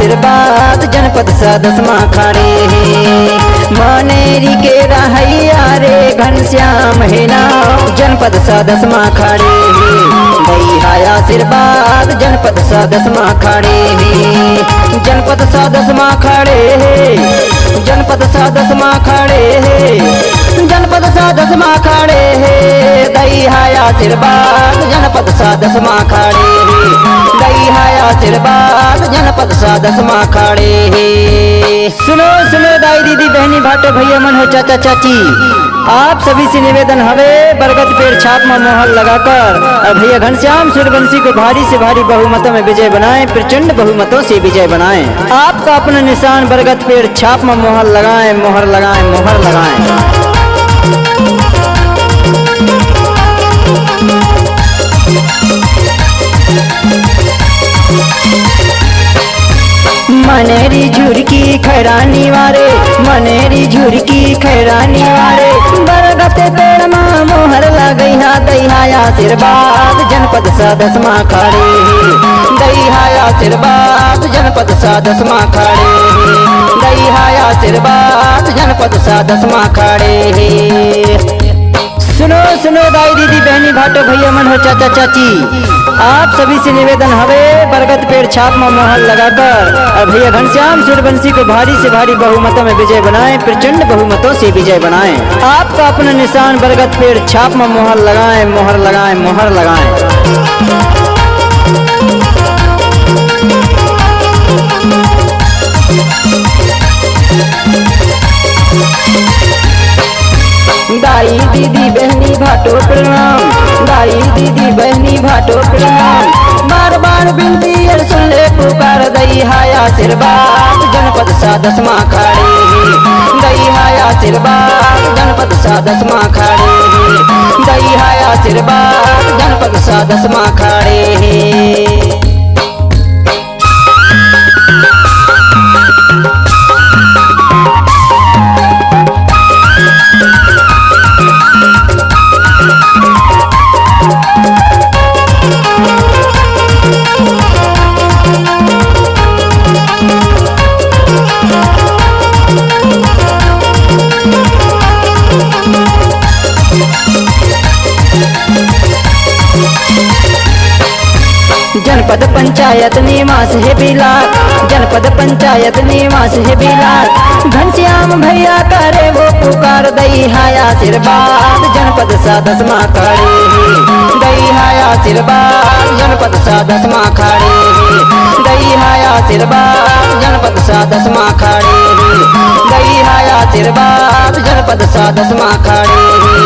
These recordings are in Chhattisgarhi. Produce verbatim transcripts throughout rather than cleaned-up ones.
आशीर्वाद जनपद सदस मा खड़े हे। मनेरी के रहइया रे घनश्याम हे नाव, जनपद सदस मा खड़े हे। दई हा आशीर्वाद जनपद सदस मा खड़े हे। जनपद सदस मा खड़े हे। जनपद सदस मा खड़े हे। जनपद सदस मा खड़े हे। दई हा आशीर्वाद जनपद सदस मा खड़े हे। दई हा आशीर्वाद जनपद सदस मा खड़े हे। सुनो, सुनो दाई, दीदी, बहनी, भाटो, भैया मन हो, चाचा, चाची, आप सभी से निवेदन हवे, बरगद पेड़ छाप मा मोहर लगाकर और भैया घनश्याम सूर्यवंशी को भारी से भारी बहुमतों में विजय बनाएं, प्रचंड बहुमतों से विजय बनाएं। आपका अपना निशान बरगद पेड़ छाप मा मोहर लगाएं, मोहर लगाएं, मोहर लगाएं। मनेरी झुरकी खैरानी वारे, मनेरी झुरकी खैरानी वारे, बरगद पेड़ मा मोहर लगई हा, दई हा आशीर्वाद जनपद सदस मा खड़े हे। दई हा आशीर्वाद जनपद सदस मा खड़े हे। दई हा आशीर्वाद जनपद सदस मा खड़े हे। सुनो, सुनो दाई, दीदी, बहनी, भाटो, भैया मन हो, चाचा, चाची, आप सभी से निवेदन हवे, बरगद पेड़ छाप मा मोहर लगाकर और भैया घनश्याम सूर्यवंशी को भारी से भारी बहुमतों में विजय बनाएं, प्रचंड बहुमतों से विजय बनाएं। आपका अपना निशान बरगद पेड़ छाप मा मोहर लगाएं, मोहर लगाएं, मोहर लगाएं। दाई दीदी बहनी भाटो प्रणाम, दाई दीदी बहनी भाटो प्रणाम। बार बार बिनती अर सुन ले पुकार, दई हा आशीर्वाद जनपद सदस मा खड़े हे। दई हा आशीर्वाद जनपद सदस मा खड़े हे। दई हा आशीर्वाद जनपद सदस मा खड़े हे। जनपद पंचायत निवास हे बिलास, जनपद पंचायत निवास हे बिलास। घनश्याम भैया करे वो पुकार, दई हा आशीर्वाद जनपद सदस मा खड़े हे। दई हा आशीर्वाद जनपद सदस मा खड़े हे। दई हा आशीर्वाद जनपद सदस मा खड़े हे। दई हा आशीर्वाद जनपद सदस मा खड़े हे।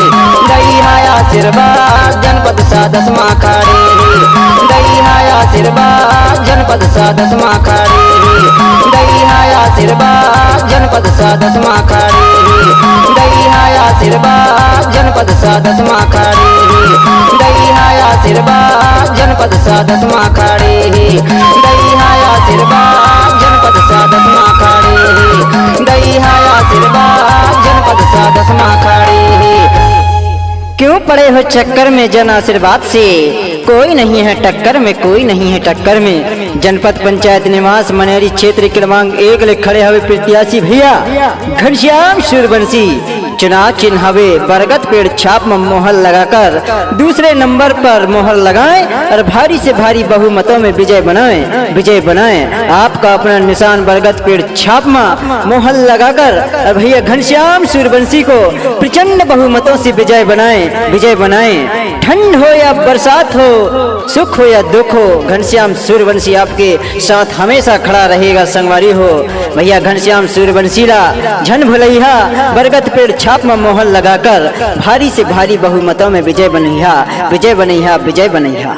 दई हा आशीर्वाद जनपद सदस मा खड़े हे। दई हा आशीर्वाद जनपद सदस मा खड़े हे। दई हा आशीर्वाद जनपद सदस मा खड़े हे। दई हा आशीर्वाद जनपद सदस मा खड़े हे। दई हा आशीर्वाद जनपद सदस मा खड़े हे। दई हा आशीर्वाद जनपद सदस मा खड़े हे। दई हा आशीर्वाद जनपद सदस मा खड़े हे। क्यों पड़े हो चक्कर में जन आशीर्वाद से, कोई नहीं है टक्कर में, कोई नहीं है टक्कर में। जनपद पंचायत निवास मनेरी क्षेत्र क्रमांक एक ले खड़े हवे प्रत्याशी भैया घनश्याम सूर्यवंशी। चुनाव चिन्ह हवे बरगद पेड़, छाप में मोहर लगाकर दूसरे नंबर पर मोहर लगाएं और भारी से भारी बहुमतों में विजय बनाएं, विजय बनाएं। आपका अपना निशान बरगद पेड़, छाप में मोहर लगाकर और भैया घनश्याम सूर्यवंशी को प्रचंड बहुमतों से विजय बनाएं, विजय बनाएं। ठंड हो या बरसात हो, सुख हो या दुख हो, घनश्याम सूर्यवंशी आपके साथ हमेशा खड़ा रहेगा संगवारी हो। भैया घनश्याम सूर्यवंशी ला झन भुलइहा, बरगद पेड़ छाप में मोहर लगाकर भारी से भारी बहुमतों में विजय बनइहा, विजय बनइहा, विजय बनइहा।